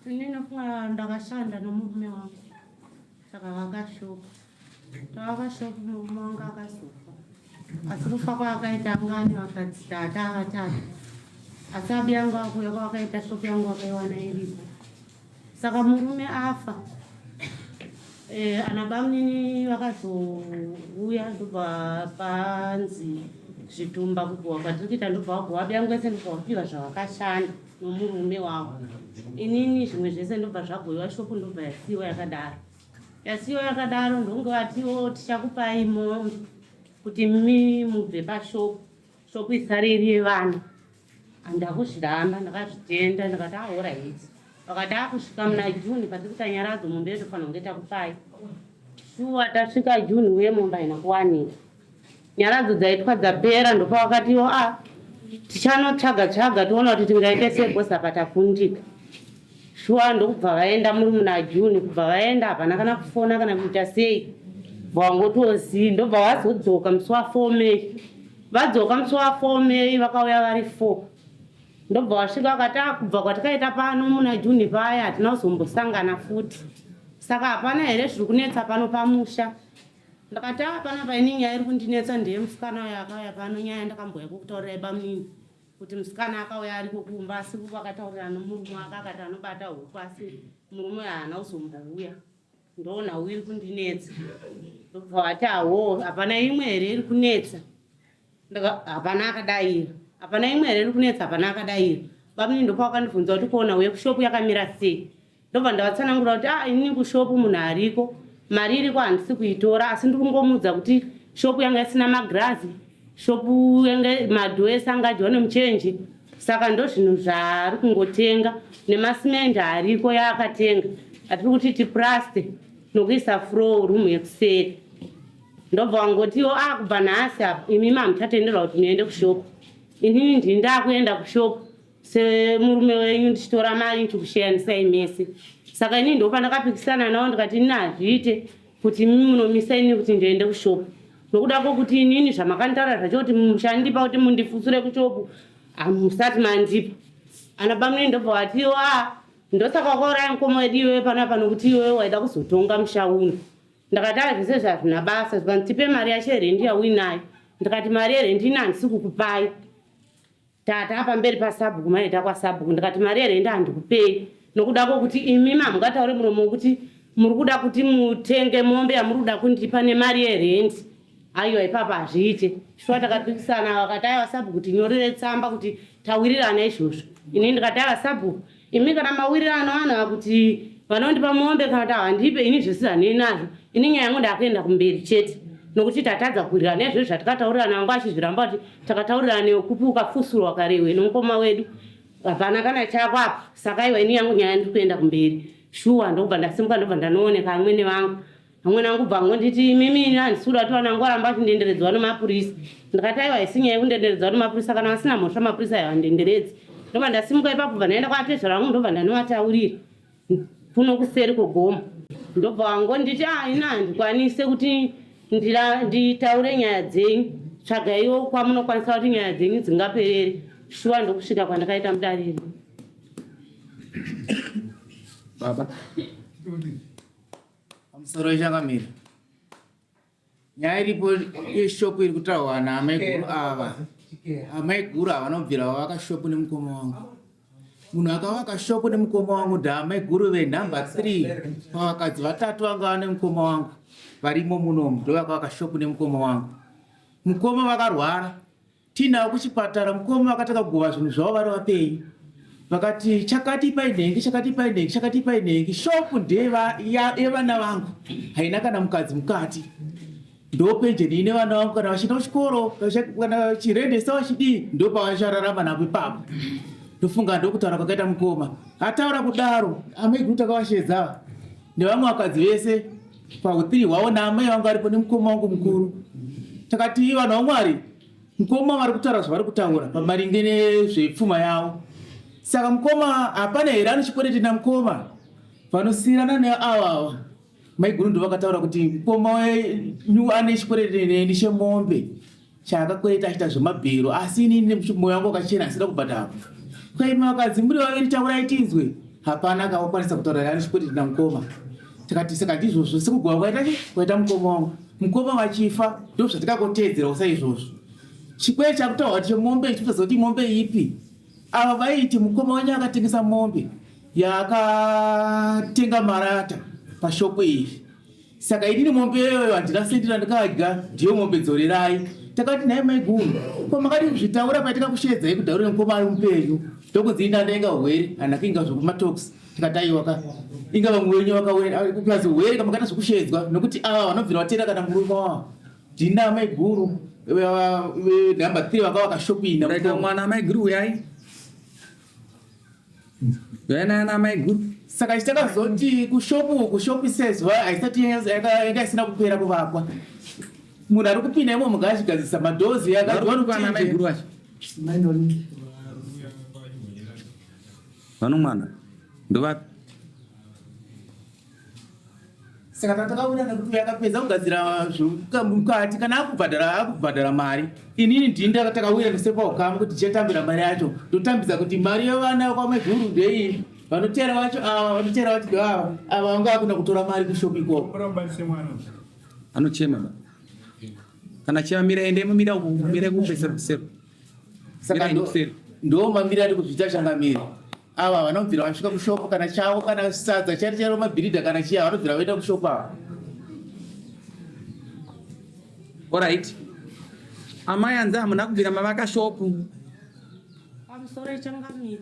Ini nofunga ndakashanda nomurume wangu saka vakashopa tavakashopa murume wangu akazofa asi kufa kwaakaita anga ane vakadzi tata vatatu asi abi yangu akuuya kwavakaita shopu yangu vakaiwana iripo saka murume afa eh, ana bamunini vakazouya ndobva panzi zvitumba kugowa kwatiri kuita ndobva vagowa abi yangu ese ndobva vapiwa zvavakashanda nomurume wavo inini zvimwe zvese ndobva zvagoiwa shopu ndobva yasiiwa yakadaro yasiiwa yakadaro ndonge vatiwo tichakupai mombe kuti mi mubve pashopu shopu isare iri yevana handakuzviramba ndakazvitenda ndikati ahora ah, idzi vakati akusvika muna june patiri kuita nyaradzo mombe yetofanira kunge takupai shuwa tasvika june uye mombe haina kuwanika Nyaradzo dzaitwa dzapera ndopavakatiwo a ah, tichanotsvaga tsvaga toona kuti tingaite sei because apa takundika. Shuwa ndokubva vaenda muri muna June kubva vaenda hapana kana kufona kana kuita sei. Bva ndobva vazodzoka musi wa 4 May. Vadzoka musi wa 4 May vakauya vari 4. Ndobva vasvika vakati ah, kubva kwatikaita pano muna June paya hatina kuzombosangana futi. Saka hapana here zviri kunetsa pano pamusha. Ndakati ah panapa ini nyaya iri kundinetsa ndeye musikana uyo akauya pano nyaya yandakambouya kukutaurirai bamunini kuti musikana akauya ariko kumba asi vakataurirana nomurume wake akati anobata huku asi murume uyo haana kuzombouya ndonhau iri kundinetsa ndobva vati ahoo hapana imwe here iri kunetsa hapana akadaira hapana imwe here iri kunetsa hapana akadaira bamunini ndopavakandibvunza kuti kuona uye kushopu yakamira sei ndobva ndavatsanangura kuti ah inini kushopu munhu ariko mari iriko handisi kuitora asi ndiri kungomuudza kuti shopu yanga isina magirazi shopu yanga madho ese anga adyiwa nemuchenje saka ndozvinhu zvaari kungotenga nemasimendi ariko yaakatenga atiri kuti tipraste nokuisa fro room yekuseri ndobva wangotiwo ah kubva nhasi apa imimi hamuchatenderwa kuti muende kushopu inini ndini ndakuenda kushopu semurume wenyu ndichitora mari ndichikusheyanisai mese saka inini ndopandakapikisana nawo ndikati inini hazviite kuti imi munomisa inini kuti ndiende kushopu nokuda kwokuti inini zvamakanditaura zvacho kuti muchandipa kuti mundifusure kushopu hamusati mandipa ana bamunini ndobva vatiwo a ndosaka wakauraya mukoma wedu iwewe panapa nokuti iwewe waida kuzotonga musha uno ndakati a zvese zvazvina basa zvikanzi tipe mari yacho yerendi yauinayo ndikati mari yerendi ini handisi kukupai Tata pamberi pasabhuku maita kwasabhuku ndikati mari yerenda handikupei nokuda kwokuti imi mamungataure muromo wekuti muri kuda kuti mutenge mombe yamuri kuda kundipa nemari yerendi aiwa ipapa hazviite shuwa takapikisana vakati aiwa sabhuku tinyorere tsamba kuti tawirirana izvozvo ini ndikati aiwa sabhuku Imi kana mawirirano anhu akuti vanondipa mombe kana kuti havandipe ini zvese zvanei nazvo ini nyaya yangu ndakuenda kumberi chete nokuti tatadza kuwirirana nezvozvo zvatikataurirana vanga vachizviramba kuti takataurirana nekupi ukafusurwa karewe nomukoma wedu hapana kana chako apa saka aiwa ini yangu nyaya ndiri kuenda kumberi shuwa ndokubva ndasimuka ndobva ndanooneka amwene vangu Amwene angu bva angonditi imimi ini handisi kuda kuti vanangu varamba vachindenderedzwa nemapurisa. Ndikati aiwa haisi nyaya yekundenderedzwa nemapurisa kana vasina mhosva mapurisa ayo handenderedzi. Ndobva ndasimuka ipapo bva ndaenda kwatezvara vangu ndobva ndanovataurira kuno kuseri kwegomo. Ndobva vangonditi ah ini handikwanise kuti nditaure nyaya dzenyu tsvagaiwo kwamunokwanisa kuti nyaya dzenyu dzingaperere. Shuwa ndokusvika kwandakaita mudariro. Baba. Pamusoro changamire. Nyaya iripo yeshopu iri kutaurwa naamaiguru ava. Amaiguru havanobvira vavaka shopu nemukoma wangu. Munhu akavaka shopu nemukoma wangu ndaamaiguru venhamba 3 pavakadzi vatatu vanga vane mukoma wangu varimo munomu ndovakavaka shopu nemukoma wangu. Mukoma vakarwara Tiinawo kuchipatara mukoma vakatanga kugova zvinhu zvavo vari vapenyu vakati chakati ipai nhengi chakati ipai nhengi chakati ipai nhengi shopu ndeyevana vangu haina kana mukadzi mukati ndopenjeni ine vana vangu kana vachienda kuchikoro kana vachirendesa vachidii ndopavachararama napo ipapo ndofunga ndokutaura kwakaita mukoma ataura kudaro amaiguru takavashedza nevamwe vakadzi vese pautiri hwavo naamai vangu varipo nemukoma wangu mukuru takati vanhu vamwari mukoma vari kutaura zvavari kutaura pamaringe nezvepfuma yavo saka mukoma hapana here anochikwereti namukoma vanosiyirana neava ava maiguru ndo vakataura kuti mukoma wenyu ane chikwereti neni chemombe chaakakwereta achiita zvemabhero asi inini moyo wangu wakachena asida kubhadhara kwaimi vakadzi muri vaviri taurai tinzwe. Hapana akakwanisa kutaura naye chikweti namukoma. Tikati saka ndizvozvo sekugova kwaita chi kwaita mukoma wangu. Mukoma vachifa ndozvatikakoteedzerawo saizvozvo. Chikwee chakutaurwa kuti chemombe ichi kutoziva kuti mombe ipi. Ava vaiti mukoma wenyu akatengesa mombe yaakatenga marata pashopu iyi. Saka inini mombe iyoyo handina sendi randikadya ndiyo mombe dzorerai. Takati nhai maiguru ko makadii kuzvitaura patikakusheedzai kudhaurira mukoma ari mupenyu ndokunzi ini ndainga hwere handina kuinga zvekumatox tikati aiwa ka inga vamwe wenyu vakawera plus hwere ka makaita zvekusheedzwa nokuti ava vanobvira vatera kana murume wavo ndina maiguru number 3 vanga vakashopina mwana maiguru uyai Vana maiguru. Saka chitakazoti kushopu uku shopu sezvo haisati yanga isina kupera kuvakwa. Munhu ari kupinda imomo ngaachigadzirisa madhozi akadwana maiguru vacho. Vanomwana ndovapi? Saka tatakawirirana kuti uyo akapedza kugadzira zvemukati kana akubhadhara akubhadhara mari inini ndini takawirirana sepaukama kuti tichatambira mari yacho ndotambidza kuti mari yevana kwamaiguru ndeiyi vanoteera vacho ava vanoteera vacho ndoava ava vanga vakuna kutora mari kushopu ikoko anochema ba kana chema mira ende mira mira kupesera kusero saka ndo mamira ari kuzviita changamire Ava vanobvira vasvika kushop kana chavo kana sadza chari charo mabhiridha kana chiya vanobvira vaenda kushop ava. Alright. Amai anzi hamuna kubvira mavaka shop. Pamusoro changamire.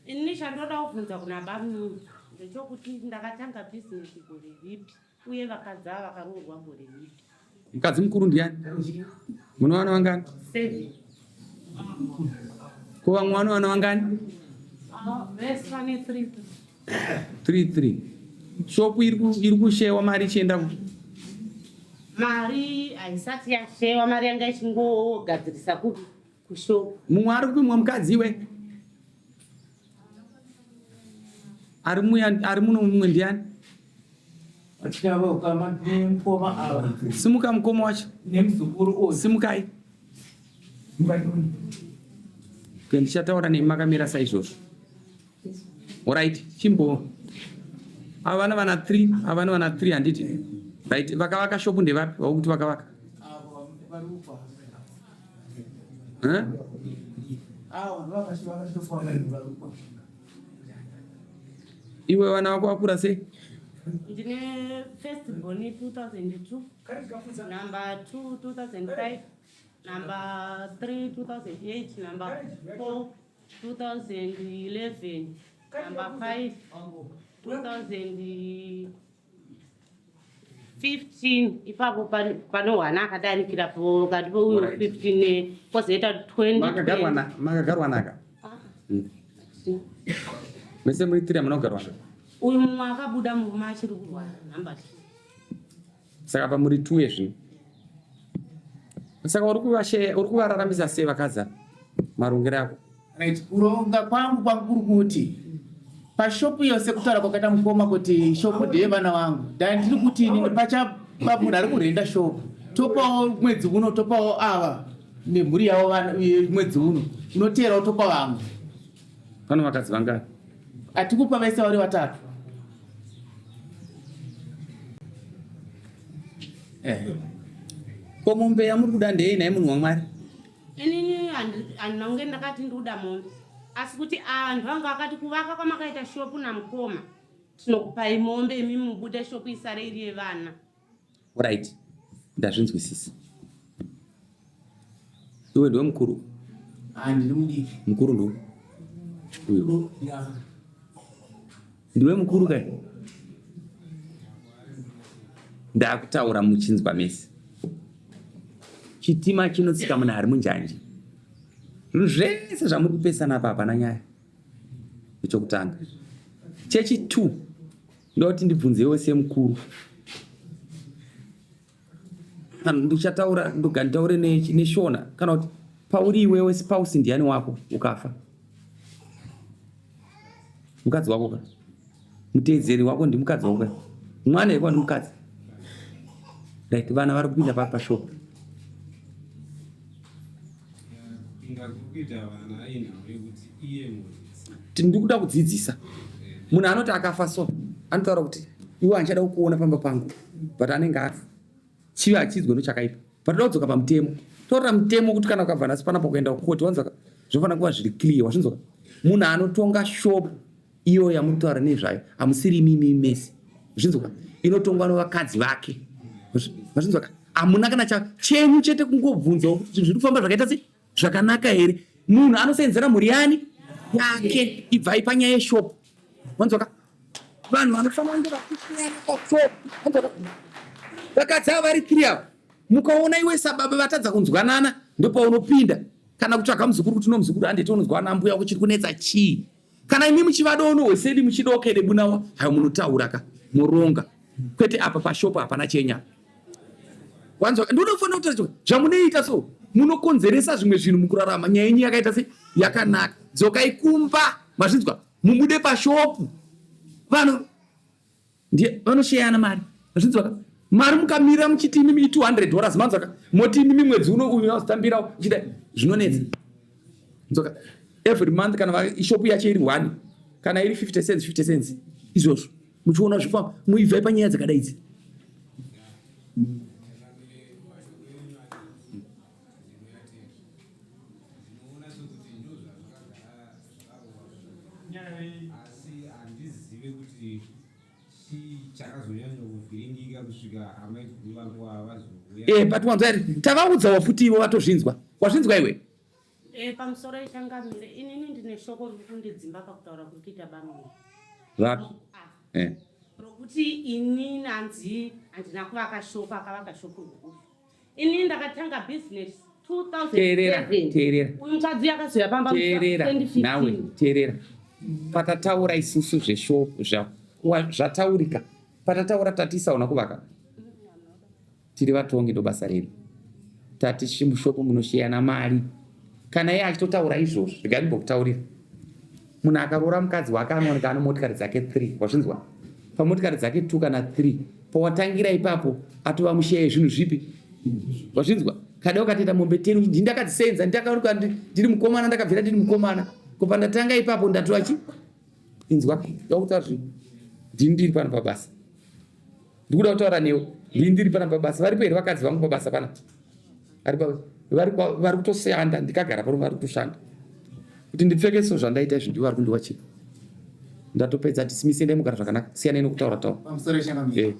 Ini chandoda kubvunza kuna bamnini ndechokuti ndakatanga bhizinesi gore ripi uye vakadzi ava vakaroorwa gore ripi. Mukadzi mukuru ndiani? Mune vana vangani? Seven. Ko vamwe vane vana vangani? Ah, vese vane 3 3 3. Shopu iri kushewa mari ichienda ku Mari haisati yashewa, mari yanga ichingogadzirisa kupi kushopu. Mumwe ari kupi mumwe mukadzi iwe? Ari muya ari muno mumwe ndiani? Vachitava ukama nemukoma ava. Simuka mukoma wacho. Nemuzukuru uyu. Simukai. Ndichataura nemi makamira saizvozvo. Alright, chimbo. Ava vana vana 3, ava vana vana 3 handiti. Right, vakavaka shop ndevapi vakuti vakavaka? Huh? Iwe vana vako vakura sei? Ndine first born 2002, number 2 2005, number 3 2008, number 4 2011, number 5 2015. Ipapo pane hwana akadarikira pakati pouyo 15 pozoita 20. Makagarwa naka? Ah. Mese muri tiri hamuna kugarwa naka? Uyu mumwe akabuda murume achiri kurwara number 2. Saka pamuri 2 yezvino. Saka uri kuvararamisa sei vakadzi ava? Marongero ako. Right, kuronga kwangu kwangu kuri kuti pashopu iyo sekutaura kwakaita mukoma kuti shopu ndeye vana vangu dai ndiri kuti inini pacha munhu ari kurenda shopu topawo mwedzi uno topawo ava nemhuri yavo mwedzi uno unoteerawo topa vamwe. Pano vakadzi vangani? Atikupa vese vari vatatu. Eh. Ko mombe yamuri kuda ndeyei nhai munhu waMwari? Inini handina kunge ndakati ndikuda mombe asi kuti anhu vanga vakati kuvaka kwamakaita shopu namukoma tinokupai mombe imi mubude shopu isare iri yevana. Right, ndazvinzwisisa. Iwe ndiwe mukuru? Ah, ndiri mudiki. Mukuru ndo uyu. Ndiwe mukuru kai? Ndakutaura muchinzwa mese. Chitima chinotsika munhu ari munjanji. Zvinhu zvese zvamuri kupesana apa hapana nyaya. Chokutanga. Chechi 2 ndoti ndibvunzewo semukuru. Ndichataura ndoga nditaure neshona kana kuti pauri iwewe spouse ndiani wako ukafa? Mukadzi wako ka? Muteedzeri wako ndimukadzi wako ka? Mwana here kwandi mukadzi? Right, vana vari kupinda pa pashop. Ndikuda kudzidzisa. Munhu anoti akafa so anotaura kuti iwe handichada kukuona pamba pangu, but anenge afa. Chivi hachidzwe ndochakaipa. But toda kudzoka pamutemo. Taurira mutemo kuti kana ukabva nhasi panapa kuenda kukoti wanzwa zvofanira kuva zviri clear wazvinzwa. Munhu anotonga shop iyo yamuri kutaura nezvayo hamusiri imimi mese. Zvinzwa inotongwa nevakadzi vake. Mazvinzwa hamuna kana chenyu chete kungobvunzawo kuti zviri kufamba zvakaita sei zvakanaka here. Munhu anosenzera mhuri yani yake. Ibvai panyaya yeshop. Wanzwa vanhu vanofanira kunge vachisiyana pashop. Wanzwa vakadzi ava vari three ava mukaona iwe sababa vatadza kunzwanana ndopaunopinda kana kutsvaga muzukuru kuti uno muzukuru handiti unonzwana mbuya wako chiri kunetsa chii kana imi muchivada uno hwesedi muchidawo kede bunawa hayo munotaura ka moronga kwete apa pashopo hapana chenya wanzwa ndinofanira kutaura zvamunoita so munokonzeresa zvimwe zvinhu mukurarama nyaya yenyu yakaita se yakanaka dzokai kumba mazvinzwa mumude pashopu vanhu ndiye vanosheyana mari mazvinzwa ka mari mukamira muchiti imimi i200 dollars manzwa ka moti imimi mwedzi uno uyu azotambirawo uchida zvinonetsa nzoka every month kana ishopu yacho iri one kana iri 50 cents 50 cents izvozvo muchiona zvifamba muibvai panyaya dzakadai idzi. Asi handizive kuti chii chakazonyanya kuvhiringika kusvika amaiguru vangu ava vazouya. Eh, but wanzwa here? Tavaudzawo futi ivo vatozvinzwa. Wazvinzwa iwe? Eh, pamusoro ichangamire inini ndine shoko riri kundidzimba pakutaura kuri kuita bamwe Vapi? Ah. Eh. Rokuti inini hanzi handina kuvaka shoko akavaka shoko uyu inini ndakatanga business Teerera, 2007 teerera. uyu mukadzi akazouya pamba Teerera, 2015. nawe teerera. Patataura isusu zveshopu zvataurika. Patataura tati sauna kuvaka. Tiri vatongi ndo basa redu. Tati mushopu munosheyana mari. Kana iye achitotaura izvozvo, regai ndimbokutaurira. Munhu akaroora mukadzi wake anooneka ane motikari dzake 3, wazvinzwa? Pamotikari dzake 2 kana 3, pawatangira ipapo atova musheya yezvinhu zvipi? Wazvinzwa? Kada ukatoita mombe 10 ndini ndakadzisenza, ndakaoneka ndiri mukomana, ndakabvira ndiri mukomana. Ko pandatanga ipapo ndatova chi? Inzwa, ndakutaura zvinhu. Ndini ndiri pano pabasa. Ndikuda kutaura newe. Ndini ndiri pano pabasa. Varipo here vakadzi vangu pabasa pana? Vari kutoshanda, ndikagara pano vari kutoshanda. Kuti ndipfeke so zvandaita izvi ndivo vari kundiwachira. Ndatopedza dismiss endai mugara zvakanaka. Siyanai nokutaura taura. Pamusoro changamire. Eh.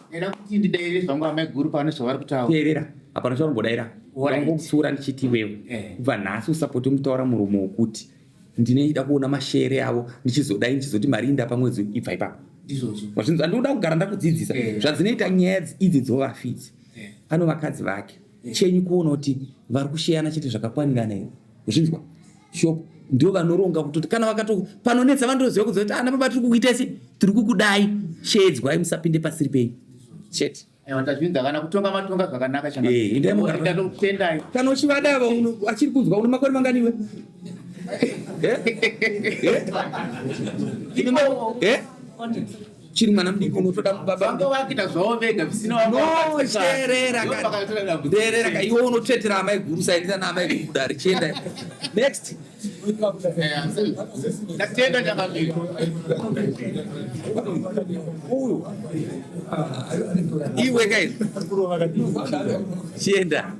Ndaida kuti ndidaire zvangu amaiguru pane zvavari kutaura. Teerera, hapana chaunombodaira. Alright. Ndangokutsuura ndichiti iwewe. Eh. Kubva nhasi usapote mutaura muromo wokuti ndinoida kuona mashere avo ndichizodai ndichizoti mari inda pamwedzi uyu, ibva ipapo. Ndizvozvo. Wazvinzwa? Ndinoda kugara ndakudzidzisa. Eh. Zvadzinoita nyaya idzi dzovafidzi. Eh. Ano vakadzi vake. Chenyu kuona kuti vari kusheyana chete zvakakwanirana here. Wazvinzwa? Shop ndio vanoronga kutoti kana vakato panonetsa vanotoziva kuziva kuti ana baba tiri kukuita sei tiri kukudai sheedzwai musapinde pasiri penyu chete. Aiwa ndazvinzwa kana kutonga matonga zvakanaka Eh, endai mugara. Ndakutendai. Kana uchivada ava achiri kunzwa une makore mangani iwe? Eh? Eh? Eh? Chiri mwana mudiki unotoda baba. Vanga vakuita zvavo vega zvisina No, teerera ka. Teerera ka iwe unotsvetera amai guru saendesa naamai guru kudare chienda. Next. Ndatenda changamire. Uyu. Iwe kai. Chienda.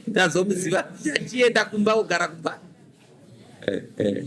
Ndazomuziva. Chienda kumba ugara kumba. Eh, eh.